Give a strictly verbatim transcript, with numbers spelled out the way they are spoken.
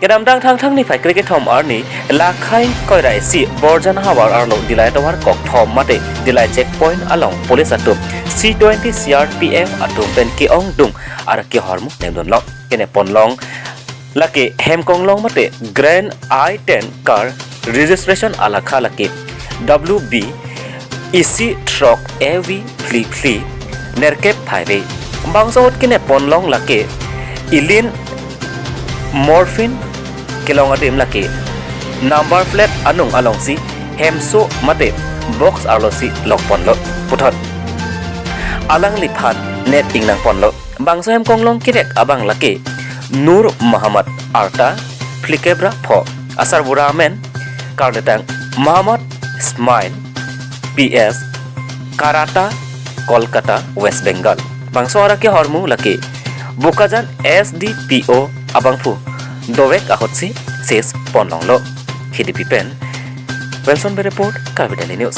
Kedamtang Thangthang niphai kre kethom arni Lakhai Koirai si Borjan havar arlo Dillai tovar kok thom mate Dillai checkpoint along police atum C twenty C R P F atum pen ke-ongdung ar kehormu nemdunlo. Kene ponlong lake Hemkonglong mate Grand I ten car registration alakha lake W B isi throk A V phli phli nerkep phai ve. Bangso ahut kene ponlong lake Ilin Morphin kelong adim lake number plate anung alongsi hemso mate box arlosi lok ponlo puthot alangliphan net ingnang ponlo. Bangso Hemkonglong kerek abang lake Nur Muhammad Arta phlikep ra pho, asarbura amen karletang Muhammad Ismail, P S Karata, Kolkata, West Bengal. Bangso ara kehormu lake Bokajan S D P O abangphu dovek ahutsi seize ponlonglo. Hidipi pen Wilson Bey report, Karbi Daily News.